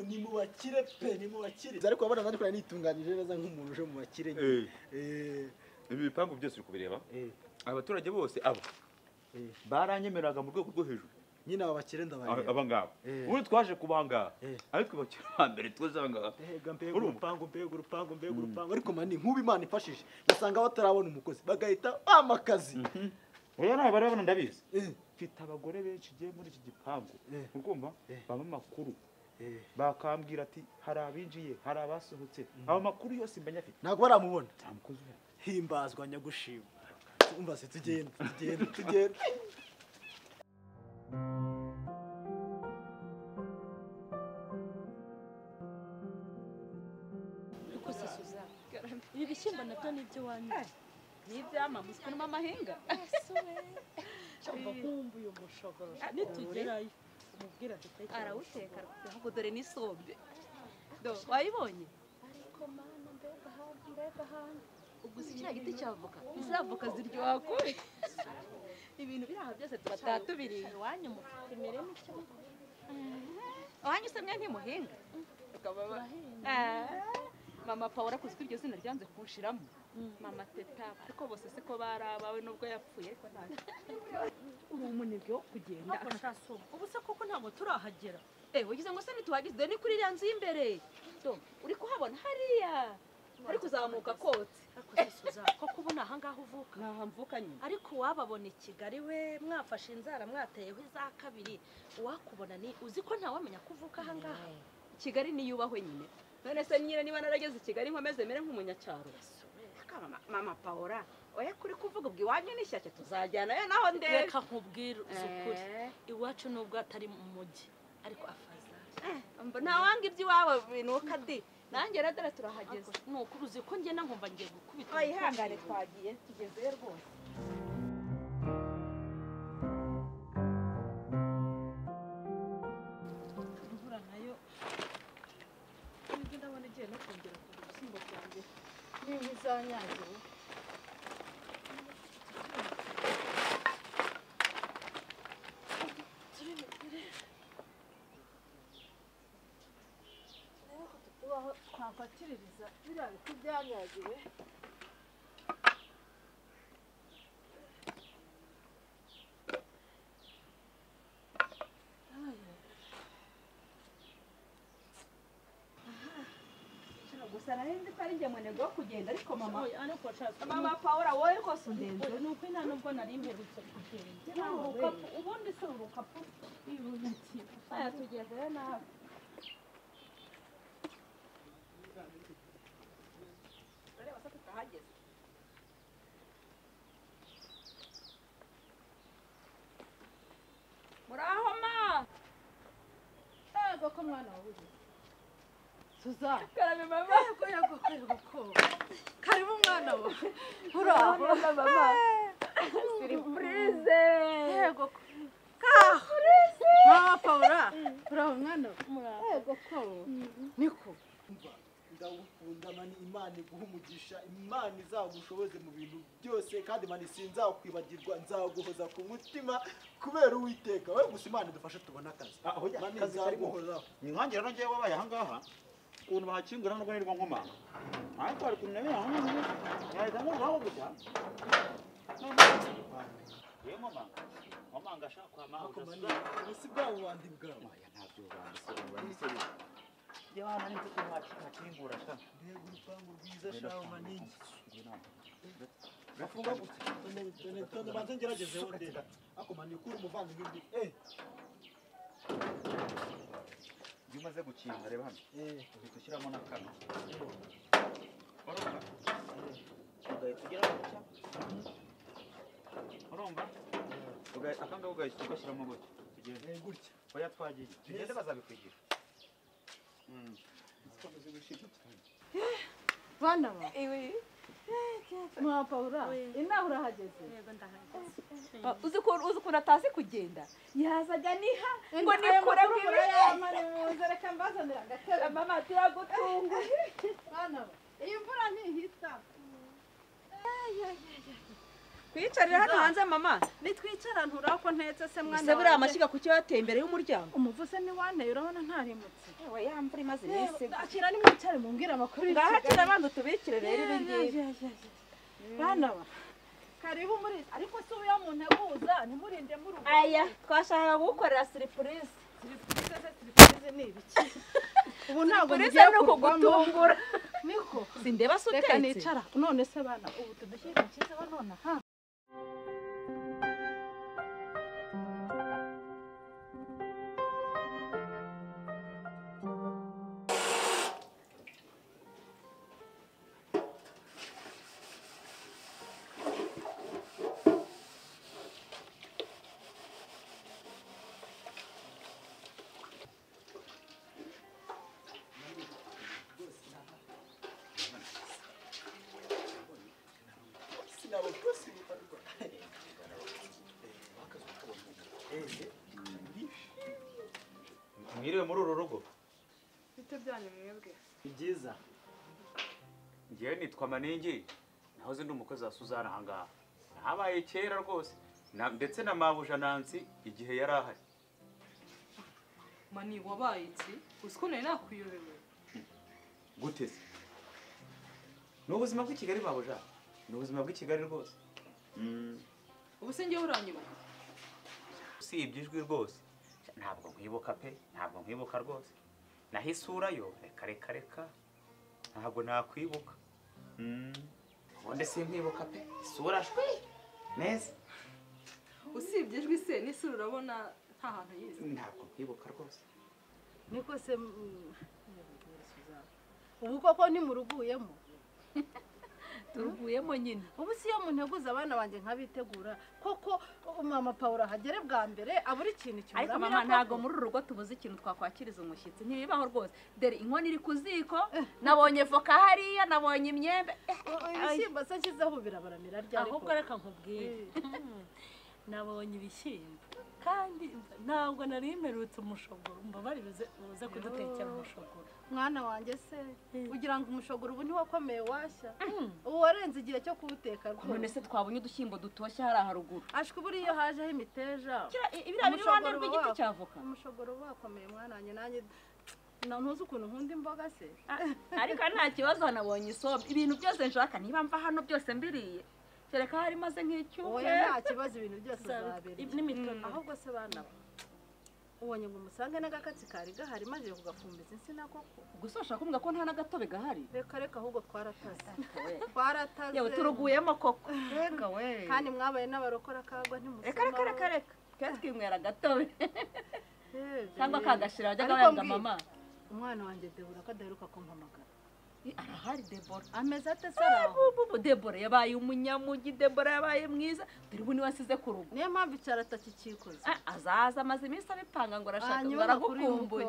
Ni mu bakire pe, ni mu bakire. Ariko abana nandi kora nitunganyije neza nk'umuntu uje mu bakire. Ibi bipangu byose uri kubireba? Abaturage bose abo baranyemeraga mu rwego rwo hejuru. Nyine aba bakire ndabareba. Aba ngaba. Ubu twaje kubanga. Ariko bakire ba mbere tuzanga. Mbega mbega urupangu, mbega urupangu, mbega urupangu. Ariko mani nkuba Imana ifashije basanga batarabona umukozi bagahita bamakazi. Oya, nawe barabona, ndabizi. Mfite abagore benshi giye muri iki gipangu. Urumva? Baba amakuru. Bakambwira ati hari abinjiye, hari abasohotse. Abo makuru yose mba nyafite. Ntabwo baramubona. Nta mukozi uhari. Himbazwa nyagushima. Umva se, tugende, tugende, tugende. Ariko se Suza, ibi bishyimbo nabyo ni ibyo wanyu? Ni iby'amama, uzi ukuntu mama ahinga. Cyangwa nkumbuye umushogoro. Nitugerayo umubwira dutekere. Arawuteka ahubwo. Dore n'isombe do, wayibonye? Ariko Mana, mbega ahantu, mbega ahantu! Ubwo si kiriya giti cya avoka? Izi avoka ziryoha kubi. Ibintu biri aha byose tuba tatubiriye. Iwanyu mufite imirima icyo? Iwanyu se mwe ntimuhinga? Turahinga. Mama Paul, kuzi ko iryo zina ryanze kunshiramo, mama Teta. Ariko bose siko bari abawe, nubwo yapfuye, ariko ntacyo. Uri umunebwe wo kugenda. Ariko shaso, ubu se koko ntabwo turahagera? Ugize ngo se ntituhageze? Dore ni kuri iriya nzu y'imbere. Do, uri kuhabona hariya hari kuzamuka kotse. Ariko se Suza, koko ubu ni ahangaha uvuka? Ntaha mvuka nyine. Ariko uwababona i Kigali we, mwafashe inzara mwateyeho iza kabiri, uwakubona ni uzi ko ntawamenya ko uvuka ahangaha. Kigali niyubahwe nyine. None se nyine niba narageze i Kigali nkomeze mere nk'umunyacyaro? Aka mama Paola, oya, kuri kuvuga ubwo iwanyu n'ishyashya, tuzajyanayo naho ndebe. Reka nkubwire, uzi ukuri, iwacu nubwo atari mu mujyi, ariko afazari. Ntawanga iby'iwabo binuka di. Nanjye rero dore turahageze. Ni ukuri, uzi ko ngenda nkumva ngiye gukubita. Oya, ihangane, twagiye, tugezeyo rwose. Imvura nayo nibwo ndabona igiye no kongera kugura ibishyimbo byanjye niba izanyagiwe. Rero ko tutubaho twafatiririza biriya biti byanyagiwe. Gusa nari nzi ko ari njye munebwe wo kugenda, ariko mama Oya, ariko shasu, mama Paola, wowe rwose undenze. Ni uko nta nubwo nari mperutse kugenda. Urukapu ubundi se, urukapu irunyakiye. Aya, tugezeyo nawe. Urareba se tutahageze? Muraho ma? Yego ko mwana wabuze Suza. Karame mama. Yego, yego, yego ko karibu mwana wa, uraho? Neza mama, surprise. Yego ko kaho mama Paula, uraho mwana wa? Yego ko niko. Ndagukunda mani, Imana iguha umugisha, Imana izagushoboze mu bintu byose. Kandi mani, sinzakwibagirwa, nzaguhoza ku mutima kubera Uwiteka. Wowe gusa Imana idufashe tubone akazi. Ah, oya, mani, akazi karimo. nzaguhozaho. Ni nkanjye rero ngewe wabaye ahangaha, ukuntu bahakingura nubwo nirwa nkomanga, ariko hari ukuntu nabera aho nahita nkurwaho gusa. Yewe, nkomanga, nkomanga ashaka kwa Ariko mabuja. mani, ubu si bwa bubandi bwawe? Oya, ntabyo banditse, banditse yewe hano nzi ukuntu hakingura sha. Mbega urupangu rwiza shaho maningi! Bafunga gutya? Tone tone tone, banze ngeragezeho ndebe. Ariko mani, ukura umuvandimwe ndi Iyo umaze gukinga, reba hano, uhita ushyiramo na kano. Urumva, ugahita ugira gutya, urumva, aka ngaka ugahita ugashyiramo gutya. Tugende. Gutya? Oya, twagiye, tugende, bazabikwigisha. Bana ba Iwi. Mama Paula, inaha urahageze? Yego, ndahageze. Uzi ukuntu atazi kugenda, yazajya niha ngo Aya nikure makuru mu murayamara muze, reka mbazanire agatebe. Mama, turagutunguye. Bana ba, iyi mvura ntihita. Twicarira hano hanze mama. Nitwicara nturako ntetse se mwana. Ese buriya amashyiga kuki wateye imbere y'umuryango? Umuvuze ni wanteye urabona ntarimutse. Yewe ya mvura imaze iminsi. Akira nimwicare mumbwire amakuru. Ngahakira abanza tubikire rero ibi ngibi. Bana ba. Karibu muri ariko si uya munteguza ntimurinde mu rugo. Aya twashaka gukorera surprise. Surprise se surprise ni ibiki? Ubu ntabwo ngiye kugutungura. Niko sindeba se utetse. Reka nicara none se bana ubu tudushyira cyiza none ha. Mwiriwe muri uru rugo? Bite byanyu mwebwe? Ni byiza. Ngewe nitwa Maningi, nahoze ndi umukozi wa Suzana aha ngaha. Nahabaye kera rwose, ndetse na mabuja Nancy igihe yari ahari. Mani wabaye iki? Uzi ko nari nakuyobewe. Gute se? Ni ubuzima bw'i Kigali mabuja. Ni ubuzima bw'i Kigali rwose. Ubu se ngewe uranyibuka? Usibye ijwi rwose. Ntabwo nkwibuka pe, ntabwo nkwibuka rwose. Naho isura yo reka reka reka ntabwo nakwibuka. Ubundi sinkwibuka pe, isura shwi neza. Usibye ijwi se n'isura urabona nta hantu yize. Ntabwo nkwibuka rwose. Niko se ubu koko ntimuruguyemo? Turuguyemo nyine. Ubu si yo munteguza abana banjye nkabitegura koko mama Paula hagere bwa mbere aburi ikintu kimwe. Ariko mama ntago muri uru rugo tubuze ikintu twakwakiriza umushyitsi ntibibaho rwose. Dere inkono iri ku ziko, nabonye voka hariya, nabonye imyembe. Ibishyimbo se nshyizeho birabaramira ryari? Ahubwo reka nkubwire. Nabonye ibishyimbo kandi ntabwo nari mperutse umushogoro, mbabarire uze kudutekera umushogoro. Mwana wanjye se ugira ngo umushogoro ubu ntiwakomeye washya, ubu warenze igihe cyo kuwuteka rwose. None se twabonye udushyimbo dutoshye hariya haruguru. Ashwi buriya iyo hajeho imiteja ibiriya biri iruhande rw'igiti cya voka. Umushogoro uba wakomeye mwana wanjye, nanjye ntuzi ukuntu nkunda imboga se. Ariko nta kibazo, nabonye isombe, ibintu byose nshaka niba mva hano byose mbiriye. Kereka hari maze nk'icyumweru. Oya nta kibazo, ibintu byose uzabirya. N'imitobe. Ahubwo se bana ubonye ngo umusange n'agakatsi kari gahari maze kugafumbiza insina koko. Gusa ushaka kumbwira ko nta n'agatobe gahari? Reka reka ahubwo twarataze. Twarataze. Yewe turuguyemo koko. Reka we. Kandi mwabaye n'abarokora kagwa ntimusoma. Reka reka reka reka. Twe twinywera agatobe. Cyangwa kagashira wajyaga wanga mama. Umwana wanjye Debora ko adaheruka kumpamagara. Arahari Debora. Ameze ate se araho? Debora yabaye umunyamugi, Debora yabaye mwiza, dore ubu niwe asize ku rugo. Niyo mpamvu icyarata kikikoze. Azaza amaze iminsi abipanga ngo arashaka ngo aragukumbuye.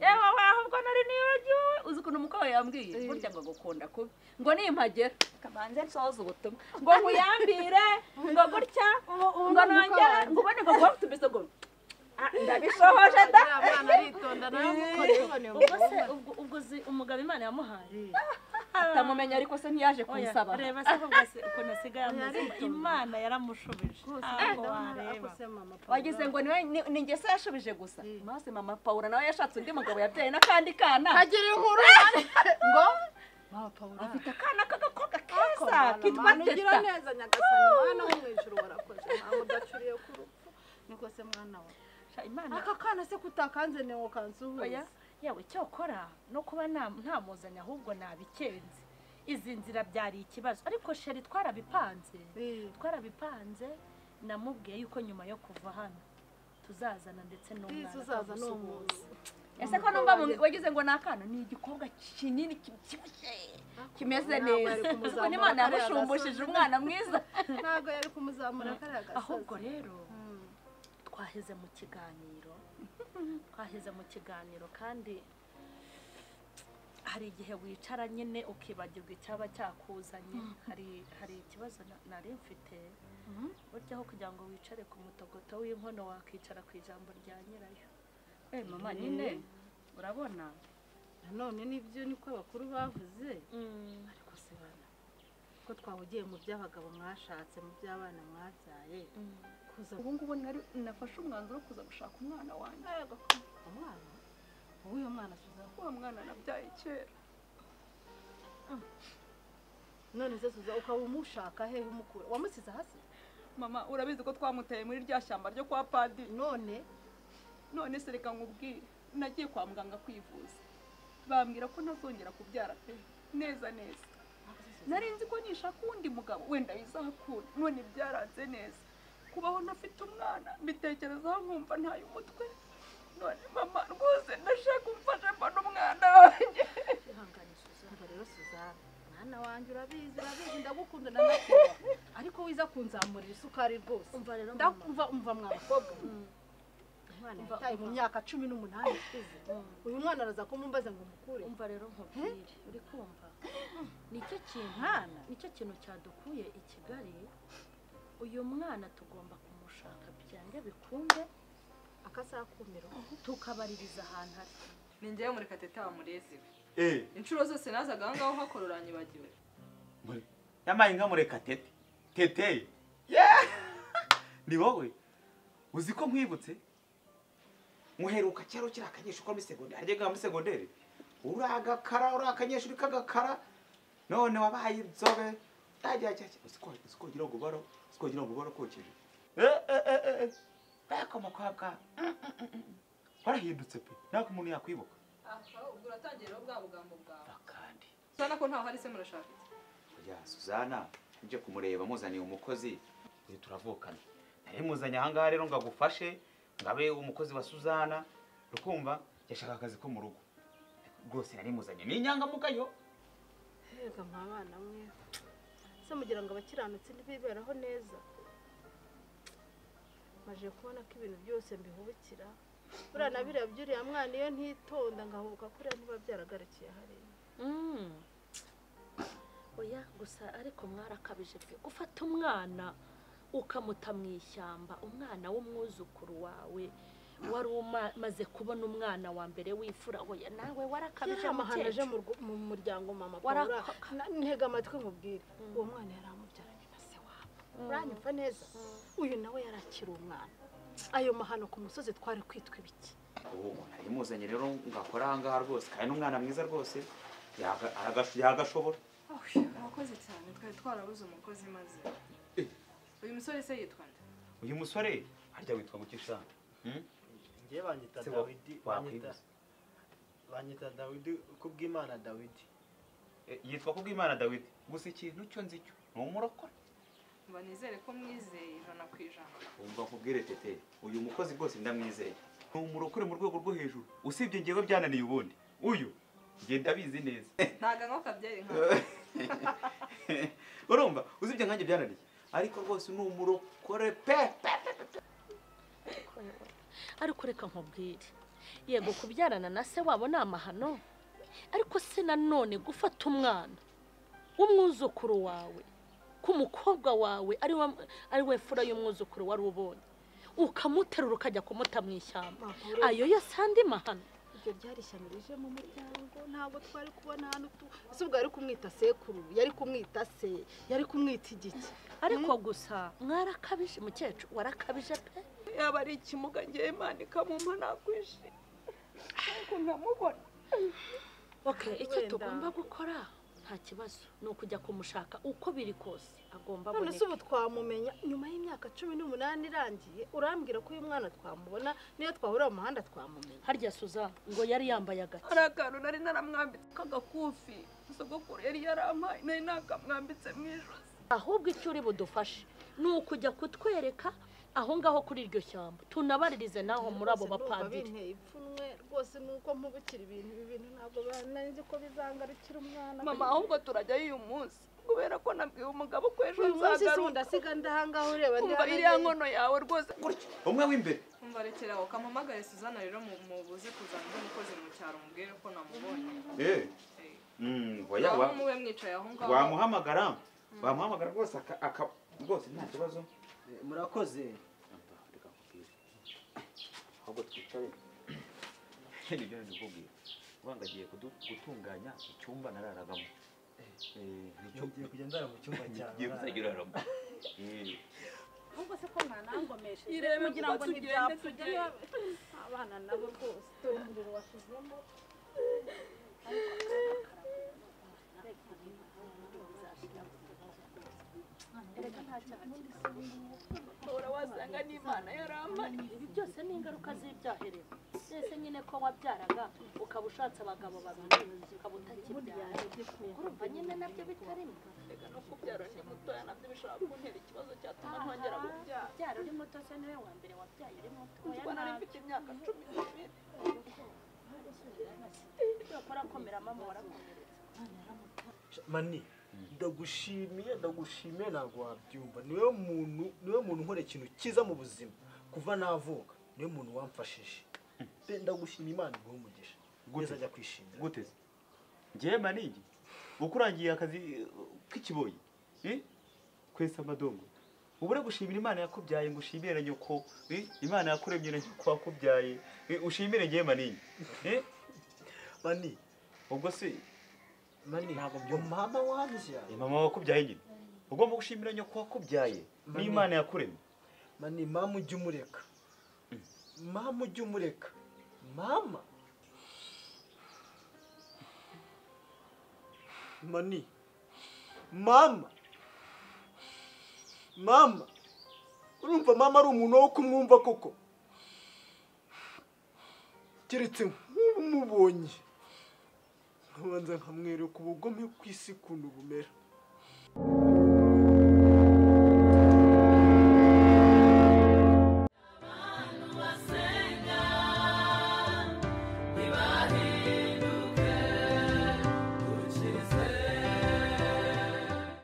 Yewe ahubwo nari nibagiwe, uzi ukuntu umukwe wawe yambwiye burya ngo agukunda kubi. Ngo nimpagera kabanze nsohoze ubutumwa ngo nkuyambire ngo gutya ngo nongere ngo ubone ngo gutumize ngo ndabishohoje da. Mwana aritonda nawe mukore. Ubwo se ubwo umugabo Imana yamuhaye atamumenya ariko se ntiyaje kunsaba. Reba se ubwo se ukuntu asigaye ameze, Imana yaramushubije. Wagize ngo ni nge se yashubije gusa. Maze mama Paula nawe yashatse undi mugabo yabyaye n'akandi kana. Kagira inkuru ngo mama Paula afite akana k'agakobwa keza kitwa Teta. Ugira neza Nyagasani, mwana wo mu ijuru warakoze, ntabwo udacuriye ku rupfu. Niko se mwana we Imana aka kana se kutakanze ne wokansuhuza. Yawe cyokora no kuba ntamuzanye ahubwo nabikenze. Izi nzira byari ikibazo ariko sheri twarabipanze. Twarabipanze namubwiye yuko nyuma yo kuva hano tuzazana ndetse n'umwana. Tuzaza n'umuntu. Ese ko numva wagize ngo nakana ni igikobwa kinini kibyibushye kimeze neza. Kuko Imana yamushumbishije umwana mwiza. Ntabwo yari kumuzamura kariya gasozi. Ahubwo rero twaheze mu kiganiro. Twaheze mu kiganiro kandi hari igihe wicara nyine ukibagirwa icyaba cyakuzanye. Hari ikibazo nari mfite burya aho kugira ngo wicare ku mutogoto w'inkono wakicara ku ijambo rya nyirayo. Mama nyine urabona nanone nibyo niko abakuru bavuze. Ariko se bana ko ko twahugiye mu by'abagabo mwashatse mu by'abana mwabyaye kuza ubu ngubu nafashe umwanzuro wo kuza gushaka umwana wanjye. Umwana? Uwo mwana Suzana? Wa mwana nabyaye kera. None se Suzana ukaba umushaka hehe umukura? Wamusize hasi? Mama urabizi ko twamuteye muri rya shyamba ryo kwa padiri. None se reka nkubwire, nagiye kwa muganga kwivuza bambwira ko ntazongera kubyara pe neza neza. Nari nzi ko nishaka undi mugabo wenda bizakunda, none byaranze neza. Kubaho ntafite umwana mbitekerezaho nkumva ntaye umutwe. None mama rwose ndashaka umfashe mbona umwana wanjye. Ihangane Suzana. Rero Suzana mwana wanjye urabizi ndagukunda nanakubaha, ariko wiza kunzamurira isukari rwose. Ndakumva umva mwa bakobwa. Umwana yataye mu myaka 18 ishize. Uyu mwana araza kumumbaza ngo mukure. Umva rero nkubwire, uri kumva? Nicyo kintu cyadukuye i Kigali. Uyu mwana tugomba kumushaka byange bikunde akasakumiro tukabaririza ahantu ari. Ni njyewe muri Kateta wa Murezi we. Inshuro zose nazaga aho ngaho hakororanye bagiwe. Muri yamaye inka muri Katete. Tete. Yeah! Ni wowe. Uzi ko nkwibutse? Muheruka cyaro kiri akanyeshuri ko muri segonderi, harya muri segonderi. Uragakara urakanyeshuri kagakara. None wabaye inzobe. Ajya usiko gira ngo baro, usiko gira ngo baro kokeje. Bako mukobwa. Warahindutse pe. Nako umuntu yakwibuka. Aha ubwo uratangira bwa bugambo bwawe. Bakandi. Suzana ko ntaho hari se murashaka iki? Oya Suzana nje kumureba muzaniye umukozi uyu turavukana. Nari muzanye aha ngaha rero ngagufashe ngabe umukozi wa Suzana rukumva yashaka akazi ko mu rugo. Rwose nari muzanye ni inyangamugayo. Hega mwabana mwe. Se mugira ngo abakiranutse ntibiberaho neza. Maje kubona ko ibintu byose mbihubukira. Buriya na biriya by'uriya mwana iyo ntitonda ngahubuka kuriya ntiba byaragarukiye hariya. Oya gusa ariko mwarakabije pe gufata umwana ukamuta mu ishyamba, umwana w'umwuzukuru wawe wari umaze kubona umwana wa mbere w'imfura. Oya nawe warakabije amahano mu muryango mama Paula. Ntega amatwi nkubwire, uwo mwana yari amubyaranye na se wabo. Uranyumva neza? Uyu nawe yarakira umwana. Ayo mahano ku musozi twari kwitwa ibiki? Ubu nari muzanye rero ngakora aha ngaha rwose kandi n'umwana mwiza rwose yagashobora. Urakoze cyane twari twarabuze umukozi maze. Uyu musore se yitwa nde? Uyu musore harya witwa Mukisha. Ngiye banyita Dawidi, banyita Dawidi kubw'Imana Dawidi. Yitwa kubw'Imana Dawidi. Gusa ikintu cyo nzi cyo ni umurokore. Mba nizere ko mwizeye 100%. Umva nkubwire Tete, uyu mukozi rwose ndamwizeye. Ni umurokore mu rwego rwo hejuru. Usibye ngewe byananiye ubundi. Uyu nge ndabizi neza. Ntaga nko kabyeri nka. Urumva usibye nkanjye byananiye. Ariko rwose ni umurokore pe. Ariko reka nkubwire, yego kubyarana na se wabo ni amahano, ariko se nanone gufata umwana w'umwuzukuru wawe ku mukobwa wawe ari we fura y'umwuzukuru wari ubonye ukamuterura ukajya kumuta mu ishyamba, ayo yose andi mahano. Ibyo byari ishyano rije mu muryango, ntabwo twari kubona hano se ubwo yari kumwita sekuru, yari kumwita se, yari kumwita igiki. Ariko gusa mwarakabije mukecuru, warakabije pe. Yaba ari ikimuga ngewe Imana ikamumpa nakwishima ariko nkamubona. Okay, icyo tugomba gukora nta kibazo ni ukujya kumushaka uko biri kose agomba aboneka. None se ubu twamumenya nyuma y'imyaka 18 irangiye? Urambwira ko uyu mwana twamubona niyo twahura mu muhanda twamumenya? Harya Suzana ngo yari yambaye agati. Hari akantu nari naramwambitse k'agakufi sogokuru yari yarampaye, nari nakamwambitse mu ijosi. Ahubwo icyo uri budufashe ni ukujya kutwereka aho ngaho kuri iryo shyamba, tunabaririze naho muri abo bapadiri. Binteye ipfunwe rwose nuko mpubukira ibintu ibi bintu ntabwo nzi ko bizangarukira umwana. Mama ahubwo turajyayo uyu munsi kubera ko nabwiye umugabo ko ejo nzagaruka. Ndasiga ndahangaho ureba ndumva iriya nkono yawe rwose gutyo umwe w'imbere. Umva rekera aho kampamagare Suzana rero mubuze kuzana undi mukozi mu cyaro mubwire ko namubonye. Oya wa mube mwicaye aho ngaho. Wamuhamagara wamuhamagara rwose aka rwose nta kibazo. Murakoze. Reka nkubwire ahubwo twicare. Nibyo ndikubwira. Ubanga agiye gutunganya icyumba nararagamo. Nicyo ngiye kujya ndara mu cyumba cyawe. Ngiye kuzajya uraramo. Ubwo se ko mwanangomesheje Irebe kugira ngo kuko tugende, ntibyapfa tugende. Abana nabo rwose dore umuriro washizemo. Erega nta cyaha kirimo. Ora wasanga n'Imana yarampanye. Ibi byose ni ingaruka z'ibyaha rero. Ese nyine ko wabyaraga ukaba ushatse abagabo babiri ukaba utakibyara, urumva nyine nabyo bitarimo. Reka no kubyara ndi mutoya nabyo bishobora kuntera ikibazo cyatuma ntongera kubyara. Kubyara uri muto se niwe wa mbere wabyaye uri mutoya? Kuko nari mfite imyaka 12. Cyakora komera mama, warakomeretse. Mani, ndagushimiye, ndagushimiye, ntabwo wabyumva. Niwe muntu nkora ikintu cyiza mu buzima kuva navuka, niwe muntu wamfashije pe. Ndagushimiye, Imana iguhe umugisha. Gute? Neza ajya kwishimira. Gute se? Njyewe Maningi ukurangiye akazi k'ikiboyi, eh? Kwesa amadongo, ubure gushimira Imana yakubyaye ngo ushimire na nyoko, eh? Imana yakuremye na nyoko wakubyaye, eh? Ushimire njyewe Maningi, eh? Mani, ubwo se mani, ntabwo mama wambyaye. Mama wakubyaye nyine ugomba gushimira nyoko wakubyaye Mani. n'Imana yakuremye. Mani, mama ujya umureka, mama ujya umureka, mama. Mani, mama, mama, urumva mama ari umuntu wo kumwumva koko? Keretse nk'ubu mubonye nkabanza nkamwereka ubugome ku isi ukuntu bumera.